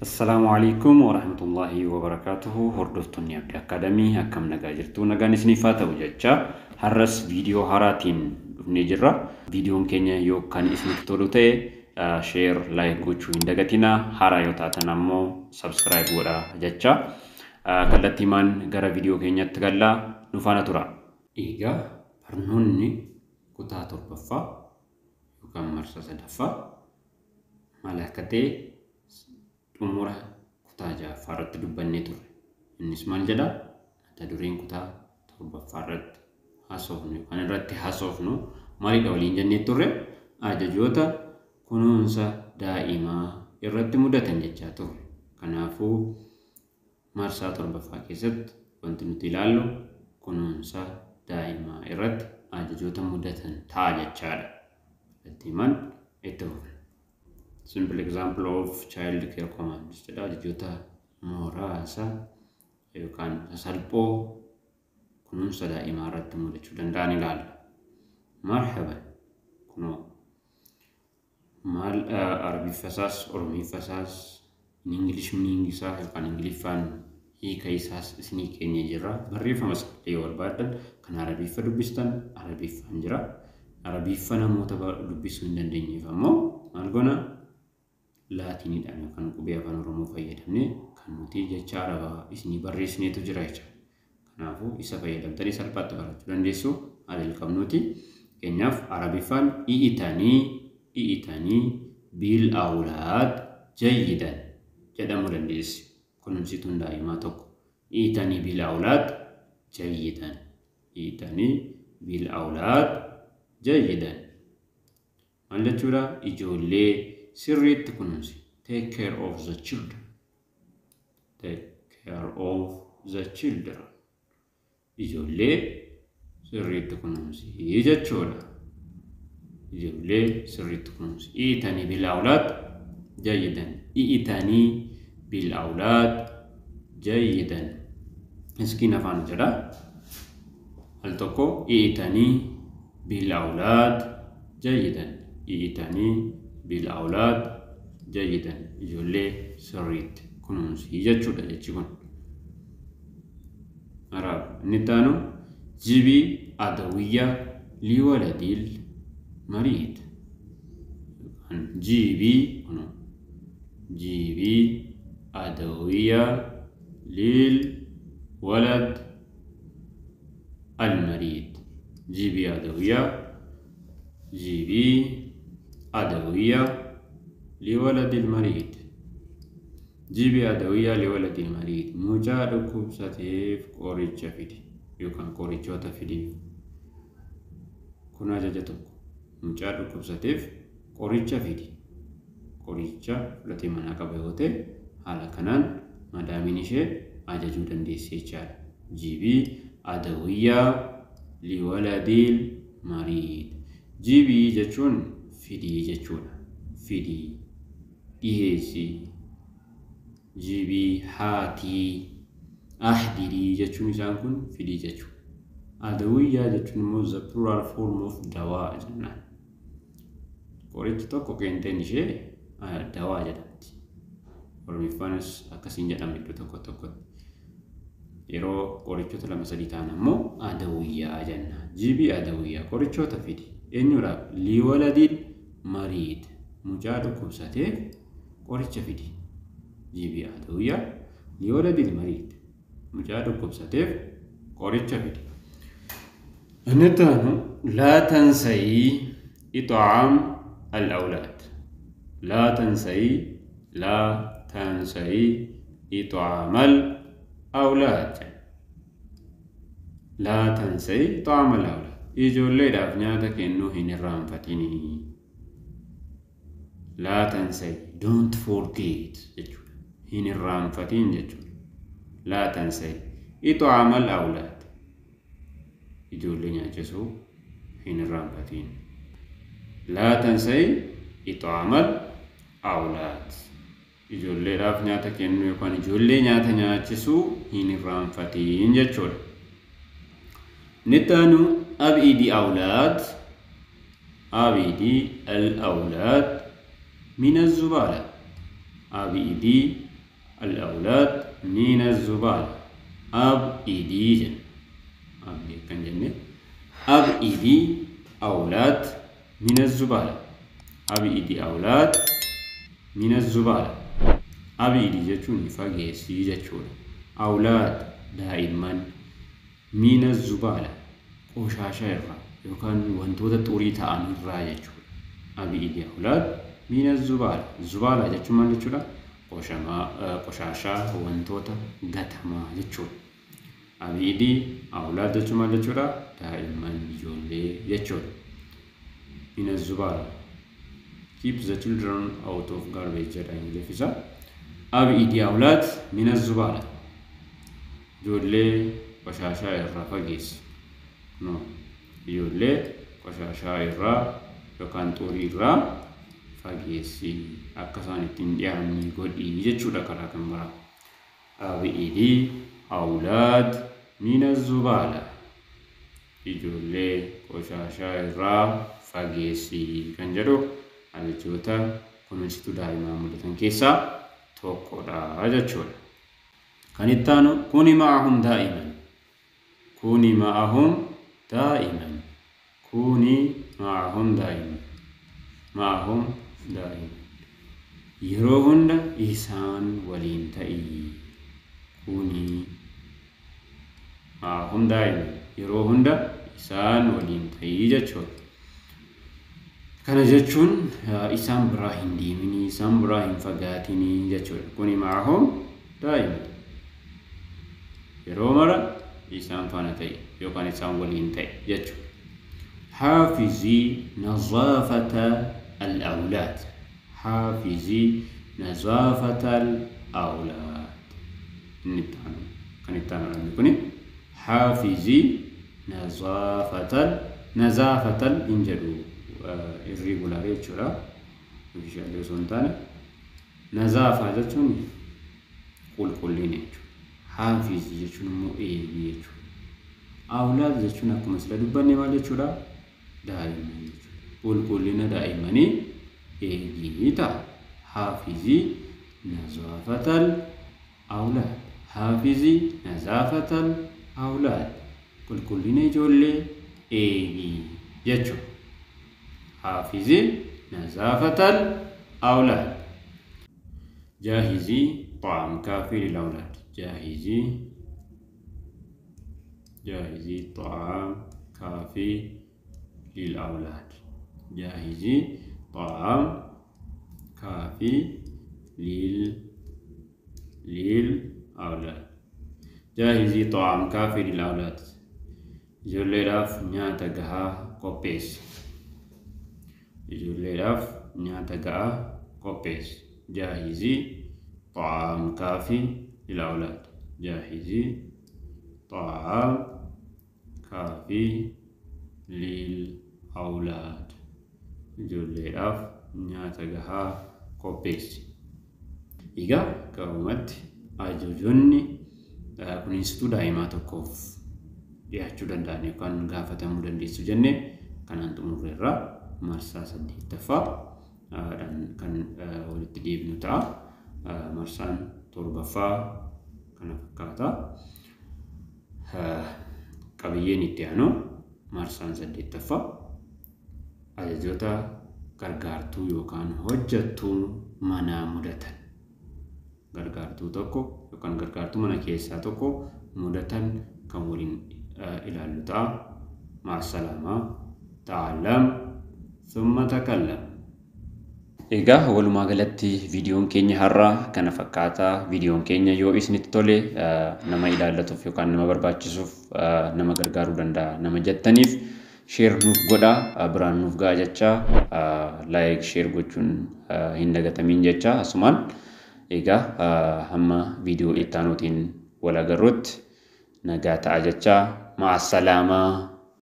Assalaamu alaikum warahmatullaahi wabarakaatuhu. Hordoftoonni Abdii Akaadamii, akkam nagaa jirtu? Nagaan isiniif haa ta'u jecha har'as viidiyoo haaraatiin dhufnee jirra. Viidiyoon keenya yoo kan isinitti tolu ta'e share, like gochuu hin dagatinaa. Haaraa yoo taatan ammoo subscribe godhaa jecha. Kallattiimaan gara viidiyoo keenyatti gallaa, nu faana tura. Egaa barnoonni kutaa torbaffaa yookaan marsaa sadaffaa maal akka ta'e xumura kutaa ja'affaa irratti dubbannee turre. Innis maal jedhaa? Mata dureen kutaa torbaffaa irratti haasofnu yookaan irratti haasofnu maalidha waliin jennee turre? Ajajoota kunuunsa daa'imaa irratti mudatan jechaa turre. Kanaafuu marsaa torbaffaa keessatti wanti nuti ilaallu kunuunsa daa'imaa irratti ajajoota mudatan ta'a jechaadha. Kallattiimaan itti fufna. Simple example of child care commands jedha. Ajajoota muraasa yookaan sasalphoo kunuunsa daa'imaa irratti mudachuu danda'an ilaalla. Marhaban, kunoo maal Arabiffasaas Oromiffasaas English meaning isaa yookaan Ingiliffaan hiika isaas isinii keenya jirra. Barreeffama isaa yoo barbaaddan kan Arabiffa dubbistan Arabiffaan jira. Arabiffa namoota dubbisuu hin dandeenyeef ammoo maal goona? Laatiiniidhaan yookaan qubee Afaan Oromoo fayyadamnee kan nuti jecha Arabaa isinii barreessineetu jira jechuudha. Kanaafuu isa fayyadamtanii salphaatti barachuu dandeessu. Haa jalqabnuuti. Fakkeenyaaf Arabiffaan i'itanii i'itanii bil awlaad jayyidan jedhamuu dandeessi. Kunuunsituun daa'imaa tokko. I'itanii bil awlaad jayyidan. I'itanii bil awlaad jayyidan. Maal jechuudha? Ijoollee sirriitti kunuunsi. Take care of the children. Take care of the children. Ijoollee sirriitti kunuunsi jechuudha. Ijoollee sirriitti kunuunsi. I'itanii bil awlaad jayyidan. I'itanii bil awlaad jayyidan. Miskiin afaan jedha. Al tokko i'itanii bil awlaad jayyidan. I'itanii bil awlaad jayyidan. Ijoollee sirriitti kunuunsi jechuudha jechi kun. Arab inni itti aanu jibii adawiyya liwaladil mariid. Jibii kunoo jibii adawiyya lil walad المريض. جيبي أدوية، جيبي أدوية لولد المريض. جيبي أدوية لولد المريض. Mucaa dhukkubsateef qoricha fidi yookaan qorichoota fidiif. Kun ajaja tokko. Mucaa dhukkubsateef qoricha fidi. Qoricha fudhatee manaa qaba yoo ta'e haala kanaan madaamiin ishee ajajuu dandeessi jechaadha. جيبي أدوية لولد المريض. جيبي jechuun fidii jechuudha. Fidii, dhiheessii. جيبي، هاتي، أحضري jechuun isaan kun fidii jechuudha. أدوية jechuun immoo the plural form of دواء jennaan. Qorichi tokko qeenxeen ishee دواء jedhamti. Oromiffaanis akkasiin jedhama iddoo tokko tokkotti. Yeroo qorichoota lama sadii ta'an ammoo أدوية jenna. جيبي أدوية, qorichoota fidi. Eenyuudhaaf? لولد المريض. Mucaa dhukkubsateef qoricha fidi. جيبي أدوية لولد المريض. Mucaa dhukkubsateef qoricha fidi. Inni itti aanu لا تنسي إطعام الأولاد. لا تنسي، لا تنسي إطعام الأولاد. لا تنسي إطعام الأولاد. Ijoolleedhaaf nyaata kennuu hin irraanfatinii. لا تنسي, don't forget jechuudha. Hin irraanfatin jechuudha. لا تنسي إطعام الأولاد. Ijoollee nyaachisuu hin irraanfatin. لا تنسي إطعام الأولاد. Ijoolleedhaaf nyaata kennuu yookaan ijoollee nyaata nyaachisuu hin irraanfatin jechuudha. Inni itti aanu أبعدي أولاد، أبعدي الأولاد من الزبالة. أبعدي Al-awlaad mina zubaala. Ab'idii jenna. Abdii kan jenne. Ab'idii awlaad mina zubaala. Ab'idii awlaad mina zubaala. Ab'idii jechuun fageessii jechuudha. Awlaad daa'imman, mina zubaala qoshaasha irraa yookaan wantoota xurii ta'an irraa jechuudha. Ab'idii awlaad mina zubaala. Zubaala jechuun maal jechuudha? Qoshaashaa wantoota gatamaa jechuudha. Ab'idii awlaad jechuun maal jechuudha? Daa'imman, ijoollee jechuudha. Mina zubaala. Keep the children out of garbage jedha Ingiliffisa. Ab'idii awlaad mina zubaala. Ijoollee qoshaashaa irraa fageessi. No. Ijoollee qoshaashaa irraa yookaan xurii irraa fageessi, akka isaan ittiin dhiyaanne godhii jechuudha karaa kan biraa. Ab'idii awlaad mina zubaala. Ijoollee qoshaashaa irraa fageessi kan jedhu ajajoota kunuunsituu daa'imaa mudatan keessaa tokkodha jechuudha. Kan itti aanu kuni ma'ahum daa'iman. Kuni ma'ahum daa'iman. Kuni ma'ahum daa'iman. Ma'ahum daa'iman. Yeroo hunda isaan waliin ta'i. Kuni ma'ahum daa'iman. Yeroo hunda isaan waliin ta'ii jechuudha. Kana jechuun isaan biraa hin deeminii, isaan biraa hin fagaatinii jechuudha. Kuni ma'ahum daa'iman. Yeroo mara isaan faana ta'e yookaan isaan waliin ta'e jechuudha. Haafizii nazaafata al-awlaad. Haafizii nazaafata al-awlaad. Inni itti aanu kan itti aanu inni kuni haafizii nazaafatal hin jedhu irregular jechuudha. Ofishaalii osoo hin taane nazaafaa jechuun qulqullina jechuudha. Haafizii jechuun immoo eegii jechuudha. Awlaad jechuun akkuma sila dubbanne maal jechuudha? Daa'imman jechuudha. Qulqullina daa'immanii eegii ta'a. Haafizii nazaafatal awlaad. Haafizii nazaafatal awlaad. Qulqullina ijoollee eegii jechuudha. Haafizii nazaafatal awlaad. Jaahizii طعام كافي للأولاد. جاهزي طعام كافي للأولاد. جاهزي طعام كافي للأولاد. جاهزي طعام كافي للأولاد. Ijoolleedhaaf nyaata gahaa qopheessi. Ijoolleedhaaf nyaata gahaa qopheessi. Jaahizii طعام كافي للأولاد. جاهزي طعام كافي للأولاد. Ijoolleedhaaf nyaata gahaa qopheessi. Egaa gabaabumatti ajajoonni kunuunsituu daa'imaa tokkoof dhiyaachuu danda'an yookaan gaafatamuu dandeessu jennee kanaan xumurreerra. Marsaa 8ffaa kan walitti deebinu ta'a. Marsaan 7ffaa kana fakkaata. Qabiyyeen itti aanu marsaan 8ffaa ajajoota gargaartuu yookaan hojjettuu manaa mudatan. Gargaartuu tokko yookaan gargaartuu mana keessaa tokko mudatan kan waliin ilaallu ta'a. Ma'assalaamaa. Ta'allam thumma takallam. Egaa walumaa galatti viidiyoon keenya har'aa kana fakkaata. Viidiyoon keenya yoo isinitti tole nama ilaallatuuf yookaan nama barbaachisuuf nama gargaaruu danda'a nama jettaniif sheer nuuf godhaa, biraan nuuf ga'a jecha laayik sheer gochuun hin dagatamiin jecha asumaan egaa hamma viidiyoo itti aanuutiin wal agarruutti nagaa ta'a jecha ma'assalaamaa.